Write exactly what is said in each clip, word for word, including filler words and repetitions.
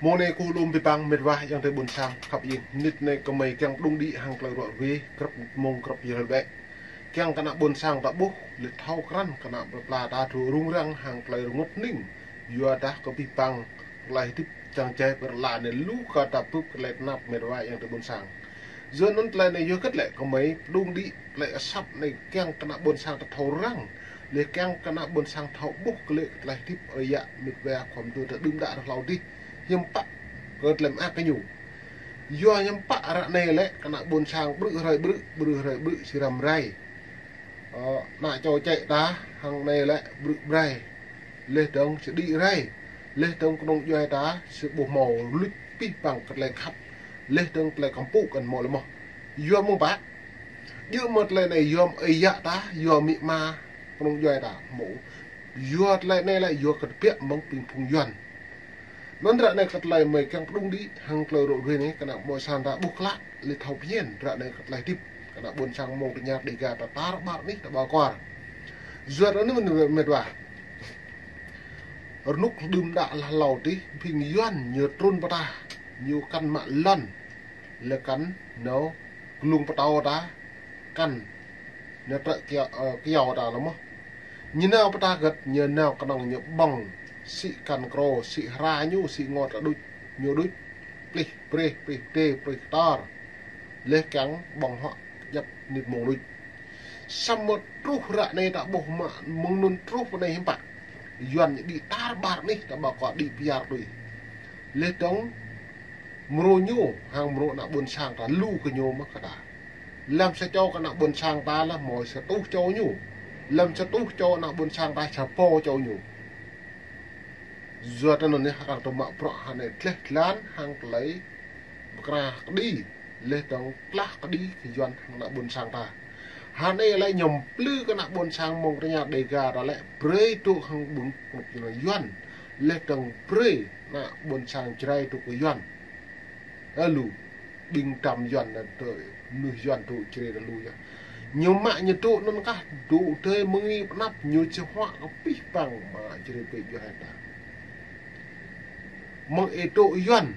Mông anei kơ lŏm bi păng mĭt wa ayŏng adei ƀuôn sang khăp ing. Mnĭt anei kơ mei kiăng pđŭng đĭ hŏng klei ruă ruê, grăp mông grăp yăl bĕ. Kiăng kơ ană ƀuôn sang ta ƀuh, leh thâo krăn kơ ană plei pla ta thâo rŭng răng hŏng klei rơngot hnĭng. Yua dah kơ bi păng klei hdĭp čiăng jai pơ lăn anei lu kơ ta bưp klei tnap mĭt wa ayŏng adei ƀuôn sang. Yua anăn klei anei yua kơ lĕ kơ mei pđŭng đĭ klei asăp anei kiăng kơ ană ƀuôn sang ta thâo răng. Leh kiăng kơ ană ƀuôn sang thâo ƀuh klei, klei hdĭp ơi yă mĭt wa khua mtô ta đưm đă hlâo dih. Hiăm pă kơ klei mơak kơ ñu. Yua hiăm pă ară anei lĕ kơ ană ƀuôn sang ƀrư̆ hrơi ƀrư̆, ƀrư̆ hrơi ƀrư̆ si răm rai. Ơ, ană čô čĕ ta, hŏng anei lĕ ƀrư̆ rai. Leh dơ̆ng si đĭ rai. Leh dơ̆ng knŏng djuai ta, si ƀuh mâo luč bi păng kơ klei khăp. Leh dơ̆ng klei kăm pŭ kăn mâo lĕ mơh. Yua mơ̆ng pă. Djŏ mơ̆ klei anei yua ơi yă ta, yua amĭ ama, knŏng djuai ta, mâo. Yua klei anei lĕ yua kơ tơbiă mơ̆ng ƀing phung Yuăn. Anăn ară anei kơ klei mei kiăng pđŭng đĭ hŏng klei ruă ruê anei kơ ană ƀuôn sang ta ƀuh klă, leh thâo phiên ară anei kơ klei hdĭp kơ ană ƀuôn sang mông tơña Dega ta tar ƀar anih ta ƀar kwar. Yua anăn mĭt wa. Rnuk đưm đă hlâo dih, phung Yuăn ñu trŭn pơ ta, ñu kăn mă lăn, leh kăn nao klŭng pơtâo ta, kăn nao trĕ kyâo, ơ, kyâo ta lĕ mơh. Ñu nao pơ ta găt, ñu nao knŏng ñu ƀơ̆ng, sĭ kăn krô, sĭ hra ñu, sĭ ngŏ ta đuč, ñu đuč, plih breh, plih dê, plih ktar. Leh kiăng ƀơ̆ng huă djăp mnĭt mông đuč. Samơ̆ truh ară anei ta ƀuh mă mơ̆ng anăn truh pơ anei hiăm pă. Yuăn ñu đĭ tar ƀar anih ta ƀar kwar đĭ pơyar tui. Leh dơ̆ng mrô ñu, hŏng mrô ană ƀuôn sang ta lu kơ ñu mơh kơ ta. Lăm sa čô kơ ană ƀuôn sang ta lĕ mâo sa êtuh čô ñu. Lăm sa êtuh čô ană ƀuôn sang ta sa pô čô ñu. Yua anăn anei arăng tŭ mă bruă hŏng anei dleh dlan hŏng klei mkra kđi. Leh dơ̆ng klah kđi kơ Yuăn hŏng ană ƀuôn sang ta. Hŏng anei lĕ ñu mplư kơ ană ƀuôn sang mông tơña Dega ta lĕ brei tŭ hŏng ƀuôn knŭk kna Yuăn. Leh dơ̆ng brei ană ƀuôn sang Jrai tŭ kơ Yuăn. Ơ lu, ƀing tăm Yuăn anăn tơ, mnuih Yuăn tŭ Jrai ta lu yơh. Ñu mă ñu tŭ anăn kah tŭ tê mơ̆ng anei pnăp ñu čih huă kơ bi păng mă Jrai pĕ djuai ta. Mơ̆ng ih tŭ Yuăn,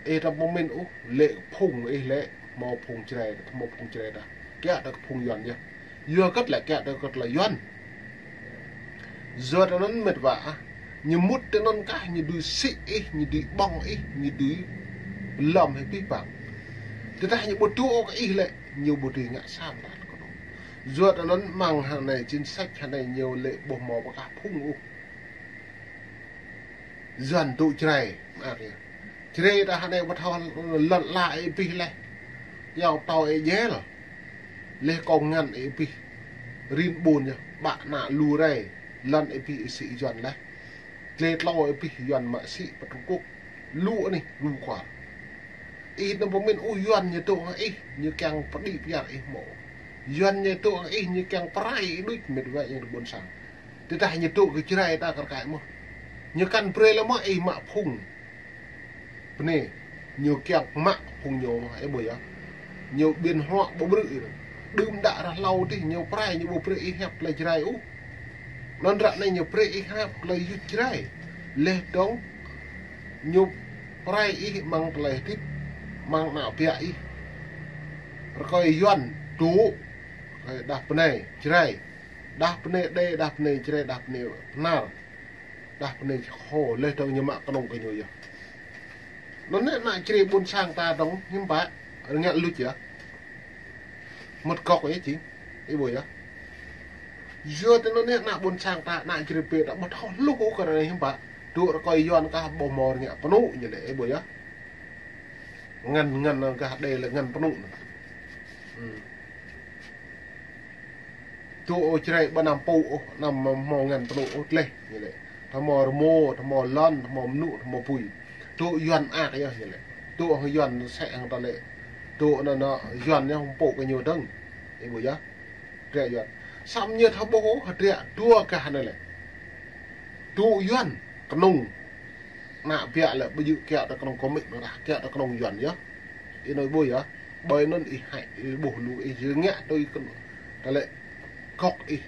ih ta pơmĭn ôh, lĕ phung ih lĕ, mâo phung Jrai, mâo phung Jrai ta. Kiă ta kơ phung Yuăn yơh. Yua kơ lĕ kiă ta kơ klei Yuăn. Yua anăn mĭt wa, ñu mŭt ti anăn kah, ñu dưi sĭ ih, ñu dưi ƀơ̆ng ih, ñu dưi lăm ih bi păng. Tơdah ñu ƀu tŭ kơ ih lĕ, ñu ƀu dưi ngă sa mta kơ ñu. Yua anăn mơ̆ng hŏng anei chính sách hŏng anei ñu lĕ ƀuh mâo pơkah phung ôh. Yuăn tŭ Jrai, mơak yơh. Jrai ta hŏng anei ƀu thâo lăn ala ih pih leh. Yua tâo ih jel. Leh kông ngăn ih pih. Rin ƀun yơh, ƀă ană lu rai. Lăn ih pih ih sĭ Yuăn leh. Tlei tlâo ih pih Yuăn mă sĭ pơ Trung Quốc. Lu anih, lu kwar. Ih nao pơmĭn ôh Yuăn ñu tŭ hŏng ih, ñu kiăng pơđĭ pơyar ih mơh. Yuăn ñu tŭ hŏng ih, ñu kiăng prai ih đuč mĭt wa ayŏng adei ƀuôn sang. Tơdah ñu tŭ kơ Jrai ta kar kaĭ mơh. Ñu kăn brei lĕ mơh ih mă phung. Pnê, ñu kiăng mă phung ñu mơh, ih ƀuh yơh. Ñu ƀiên huă ƀu brư̆ ih. Đưm đă ară hlâo dih, ñu prai ñu ƀu brei ih hiăp klei Jrai ôh. Anăn ară anei ñu brei ih hiăp klei yuăn Jrai. Leh dơ̆ng ñu prai ih mơ̆ng klei hdĭp, mơ̆ng ană biă ih. Rơkơi Yuăn tŭ, rơkơi đah pnei Jrai. Đah pnei đei, đah pnei Jrai, đah pnei Bơhnar. Đah pnei Čhô, leh dơ̆ng ñu mă knŏng kơ ñu yơh. Anăn anei ană Jrai ƀuôn sang ta dơ̆ng hiư̆m pă, rơngiă luč yơh. Mŭt gŏk yơh jing, ih ƀuh yơh. Yua anăn anei ană ƀuôn sang ta, ană Jrai pĕ ta ƀu thâo hluh ôh kơ anei hiư̆m pă. Tŭ rơkơi Yuăn kah ƀuh mâo rơngiă pnŭ ñu lĕ, ih ƀuh yơh. Ngăn, ngăn kah đei lĕ ngăn pnŭ anăn. Hmm. Tŭ ôh Jrai ƀu năm pŭ ôh, năm mâo ngăn pnŭ ôh tleh, ñu lĕ. Tơ mâo rơmô, tơ mâo lăn, tơ mâo mnŭ, tơ mâo pui. Tŭ Yuăn mơak yơh, ñu lĕ. Tŭ hŏng Yuăn sĕ hŏng ta lĕ. Tŭ anăn, anăn Yuăn ñu hŏng pŭ kơ ñu dơ̆ng. Ih ƀuh yơh. Hriă Yuăn. Săm ñu thâo ƀuh ôh, hriă dua kah anăn lĕ. Tŭ Yuăn, knŏng. Ană biă lĕ ƀu djŏ kiă ta knŏng kơ mĭ anăn kah, kiă ta knŏng Yuăn yơh. Ih nao ih ƀuh yơh. Ƀơi anăn ih hĕ, ih ƀuh lu ih, ih ngă tui kơ ta lĕ gŏk ih.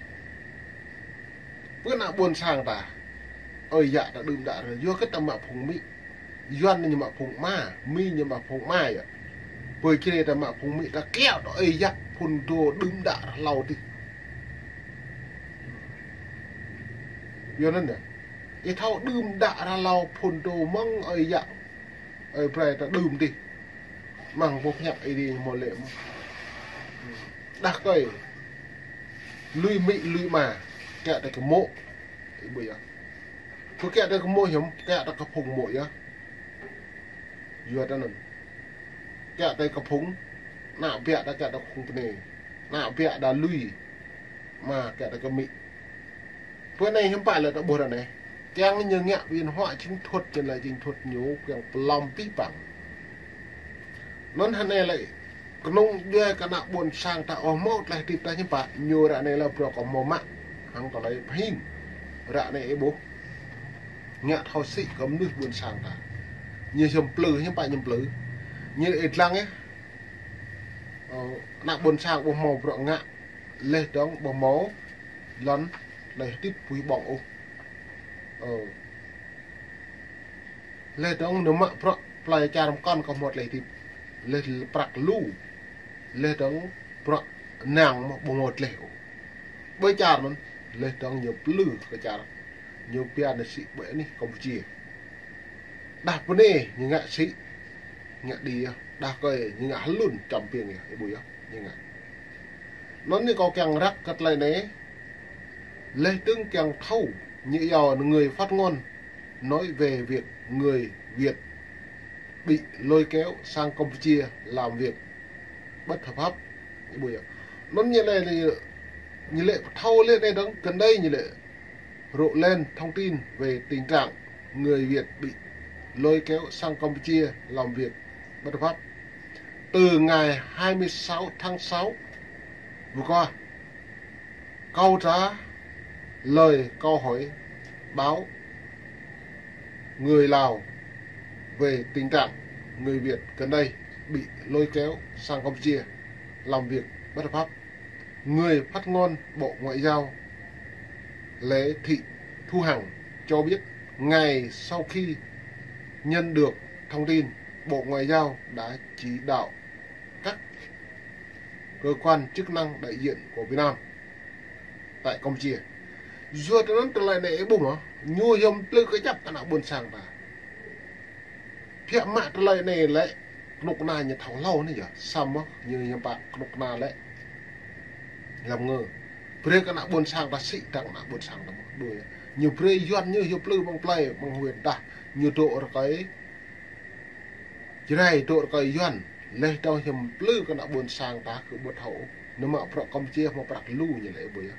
Pơ ană ƀuôn sang ta. Ơi yă ta đưm đă rơ, yua kơ ta mă phung mĭ. Yuăn ñu mă phung ama, Mi ñu mă phung ama yơh. Pơ črê ta mă phung Mi ta kiă ta ơi yă phŭn dô đưm đă hlâo dih. Yua anăn yơh. Ih thâo đưm đă hlâo phŭn dô mơ̆ng ơi yă. Ơi brei ta đưm dih. Mơ̆ng boh ñăk ih dih mâo lĕ mơh. Đah kơi. Lui Mi lui ama. Kiă ta kơ mô̆. Ih ƀuh yơh. Kơ kiă ta kơ mô̆ hiăm, kiă ta kơ phung mô̆ yơh. Yua ta anăn. Kiă ta kơ phung, ană biă ta kiă ta kơ phung pnê. Ană biă đa lui, ama kiă ta kơ amĭ. Pơ anei hiăm pă lĕ ta ƀuh ară anei. Kiăng ñu ngă văn hóa chiến thuật, čen lĕ chiến thuật ñu kiăng pơlăm pih păng. Anăn hơnei lĕ knŏng djuê kơ ană ƀuôn sang ta ôh mâo tlaih hdĭp ta hiăm pă, ñu ară anei lĕ bruă kơ mâo mă, hăng tơlơi pơhing. Ară anei ih ƀuh. Ngă thâo sĭ kơ mnuih ƀuôn sang ta. Ñu hiăm plư, hiăm pă ñu plư. Ñu ih dlăng yơh. Ơ, ană ƀuôn sang ƀuh mâo bruă ngă, leh dơ̆ng ƀuh mâo lăn tlaih hdĭp pui ƀơ̆ng ôh. Ơ. Leh dơ̆ng ñu mă bruă plei čar mkăn kơ mâo tlaih hdĭp. Leh prăk lu. Leh dơ̆ng bruă năng mâo ƀuh mâo tlaih ôh. Ƀơi čar anăn, leh dơ̆ng ñu plư kơ čar. Ñu pia ñu sĭ ƀơi anih Campuchia. Đah pnê ñu ngă sĭ, ngă đĭ yơh. Đah kơi ñu ngă hlŭn čăm piêng yơh, ih ƀuh yơh, ñu ngă. Anăn ñu kâo kiăng răk kơ tơlơi anei, leh dơ̆ng kiăng thâo, ñu yua người phát ngôn nói về việc người Việt bị lôi kéo sang Campuchia làm việc bất hợp pháp. Ih ƀuh yơh. Anăn ñu lĕ, ñu lĕ thâo leh anei dơ̆ng, kơ anei ñu lĕ rộ lên thông tin về tình trạng người Việt bị lôi kéo sang Campuchia làm việc bất hợp pháp. Từ ngày hai mươi sáu tháng sáu vừa qua, câu trả lời câu hỏi báo người Lào về tình trạng người Việt gần đây bị lôi kéo sang Campuchia làm việc bất hợp pháp. Người phát ngôn Bộ Ngoại giao Lê Thị Thu Hằng cho biết, ngay sau khi nhận được thông tin, Bộ Ngoại giao đã chỉ đạo các cơ quan chức năng đại diện của Việt Nam tại Campuchia. Yua anăn tơlơi anei ih ƀuh mơh, ñu hiăm plư kơ djăp ană ƀuôn sang ta. Phiă mă tơlơi anei lĕ, knŭk kna ñu thâo hlâo anei yơh, samơ̆ ñu hiăm pă knŭk kna lĕ. Lăm ngơ. Brei kơ ană ƀuôn sang ta sĭ dăng ană ƀuôn sang ta mơh đuĕ. Ñu brei Yuăn ñu hiu plư mơ̆ng plei, mơ̆ng huyện dah. Ñu dôk rơkơi Jrai, dôk rơkơi Yuăn. Leh dơ̆ng hiăm plư kơ ană ƀuôn sang ta kơ ƀuh thâo. Ñu mă bruă Campuchia mâo prăk lu ñu lĕ ƀuh yơh.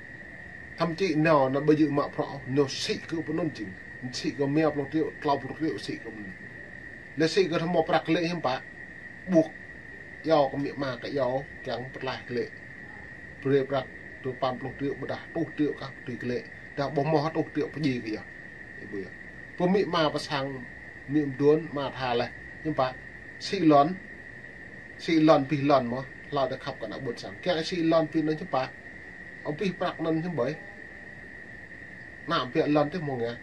Thậm chí nao anăn ƀu djơ̆ mă bruă, nao sĭ kơ pơnun jing. Sĭ kơ mia pluh triệu, tlâo pluh triệu sĭ kơ pơnun. Leh sĭ kơ thâo mâo prăk lĕ hiăm pă. Ƀuh. Yua kơ amĭ ama kơ yua, kiăng pơtlaih kơ lĕ. Brei prăk dua păn pluh triệu ƀiădah êtuh triệu kah tui kơ lĕ. Dah ƀuh mâo êtuh triệu pơjing kơ yơh. Ih ƀuh yơh. Pơ amĭ ama pơ sang amĭ mduôn ama tha leh. Hiăm pă. Sĭ lăn. Sĭ lăn pih lăn mơh. Hlâo dê khăp kơ ană ƀuôn sang. Kiăng sĭ lăn pih anăn hiăm pă. Ơ pih prăk anăn hiăm ƀai. Ană biă lăn tih mâo ngă.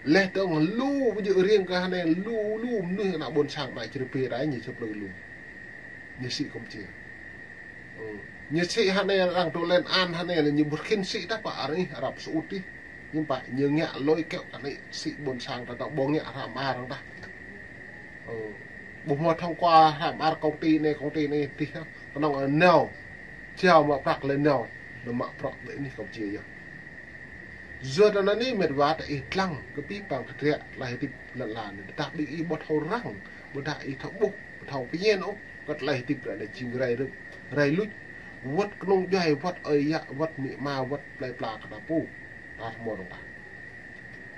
Leh dơ̆ng lu ƀu djơ̆ riêng kơ hơnei lu lu mnuih ană ƀuôn sang ană čri pê rai ñu čăp lu lu. Ñu sĭ Campuchia. Ơ. Ñu sĭ hơnei arăng tŭ lên an hơnei lĕ ñu ƀu khĭn sĭ dah pă arăng ih Arab Saudi. Hiăm pă ñu ngă lôi kéo kơ anei sĭ ƀuôn sang ta dôk ƀu ngă hră mơar arăng dah. Ơ. Ƀu mâo thông qua hră mơar công ty anei, công ty anei tih hă. Knŏng anăn nao. Jao mă prăk leh nao. Nao mă prăk ƀơi anih Campuchia yơh. Yua anăn anei mĭt wa ta ih dlăng kơ pih păng kdriă tlaih hdĭp lăn ala anei. Dah ƀing ih ƀu thâo răng, ƀiădah ih thâo ƀuh, ƀu thâo pơñen ôh, kơ tlaih hdĭp ară anei jing rai rơ̆k, rai luč, wăt knŏng djuai, wăt ơi yă, wăt amĭ ama, wăt plei pla kơ ta pô, ta thâo mâo dơ̆ng ta.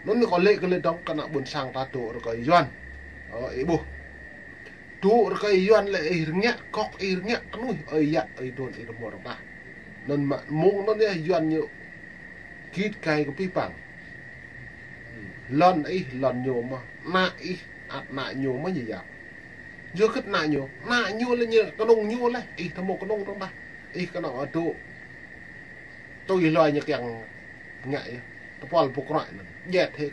Anăn kâo lĕ kơ lĕ dơ̆ng kơ ană ƀuôn sang ta dôk rơkơi Yuăn. Ơ, ih ƀuh. Dôk rơkơi Yuăn lĕ ih rơngiă kŏk, ih rơngiă knuih, ơi yă, ơi aduôn, ih thâo mâo dơ̆ng ta. Anăn mă, mơ̆ng anăn yơh Yuăn ñu gĭt gai kơ pih păng. Lăn ih, lăn ñu mơh, ană ih, ăt ană ñu mơh ñu yap. Yua kơ ană ñu, ană ñu lĕ ñu, knŏng ñu leh, ih thâo mâo knŏng dơ̆ng dah. Ih knŏng adôk. Tui hlue ñu kiăng ngă yơh. Tơpul pô krư̆ anăn. Djĕ hĕ.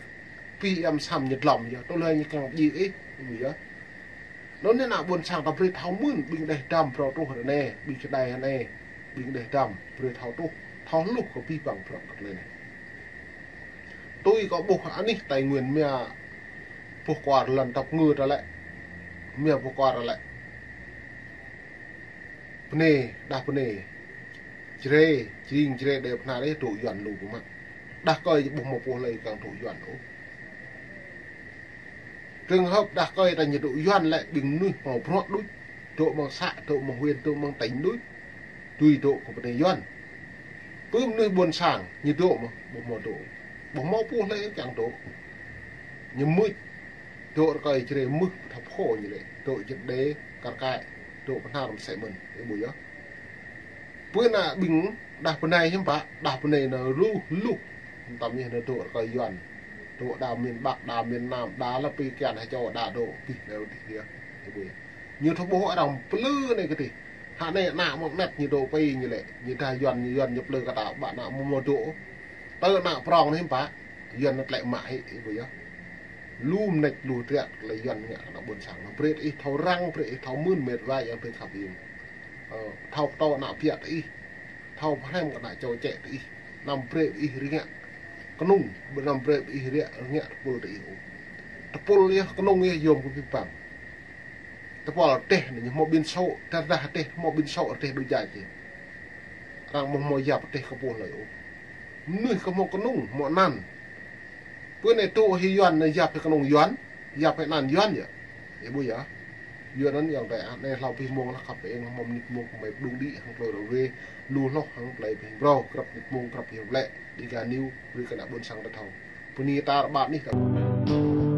Bi êa msăm ñu dlăm yơh, tơl ñu kăng djik ih, ƀuh yơh. Anăn ană ƀuôn sang ta brei thâo mưn, ƀing đeh dăm brei truh ară anei, ƀing čơđai ară anei, ƀing đeh dăm brei thâo truh, thâo hluh kơ bi băng bruă kơ klei anei. Tui kâo ƀuh anih Tây Nguyên mia boh kwar lăn dap kngư ta lĕ, mia boh kwar ta lĕ. Bnê, đah bnê. Jre, jring jre đe bnhar ih dôk Yuăn lu mă. Đah kơi ƀuh mâo pô hlei kăng dôk Yuăn ôh. Trường hợp đah kơi ta ñu dôk Yuăn lĕ ƀing mnuih mâo bruă đuč, dôk mơ̆ng xã, dôk mơ̆ng huyện, dôk mơ̆ng tỉnh đuč, dưi dôk kơ bnê Yuăn. Pô mnuih ƀuôn sang ñu dôk mơ̆, ƀuh mâo dôk. Ƀuh mâo pô hlei kăng dôk. Ñu mưč, dôk rơkơi jre mưh thâo phô ñu lĕ, dôk jĭt đê, kar kaĭ, dôk bnhar msĕ mơ̆n, ih ƀuh yơh. Pô ană ƀing đah bnei hiăm pă, đah bnei nao lu, lu. Mtam yơh nao dôk rơkơi Yuăn. Dôk đa miền Bắc, đa miền Nam, đa lă pi kian ha čô đa dôk, pih leo dih yơh, ih ƀuh yơh. Ñu thâo ƀuh arăng plư anei kơ dih. Hă anei ană mơ̆ng anet ñu dôk pei ñu lĕ, ñu dah Yuăn, ñu Yuăn ñu plư kơ ta, ƀă ană mâo mâo dôk. Tơ ană prŏng anei hiăm pă, Yuăn anăn tlĕ mă hĕ, ih ƀuh yơh. Lu mnêč lu triă klei Yuăn ngă kơ ană ƀuôn sang. Brei ih thâo răng, brei ih thâo mưn mĕt wa yang tui khăp ih. Ơ, thâo ptô ană biă tơ ih. Thâo phrăm kơ ană čô čĕ tơ ih. Năm brei ih rơngiă knung, năm brei ih rơngiă, rơngiă tơpul tơ ih ôh. Tơpul yơh, knung yơh, yuôm kơ bi băng. Tơpul rơdêh anei ñu mâo ƀiên sô, tơdah rơdêh mâo ƀiên sô rơdêh đu jai ti. Arăng mâo mâo yap rơdêh kơ pô hlei ôh. Mnuih kơ mâo knung, mâo anăn. Pô anei tŭ hĕ Yuăn anei yap hĕ knung Yuăn, yap hĕ anăn Yuăn yơh. Ih ƀuh yơh. Yuăn anăn yang tơ anei hlâo pih mông lah khăp ih mâo mnĭt mông kơ mei pđŭng đĭ hŏng klei ră ruê, lu hloh hŏng klei pih brâo, grăp mnĭt mông, grăp pih lĕ, Dega News, brei kơ ană ƀuôn sang ta thâo. Bơni tar ƀar anih ta.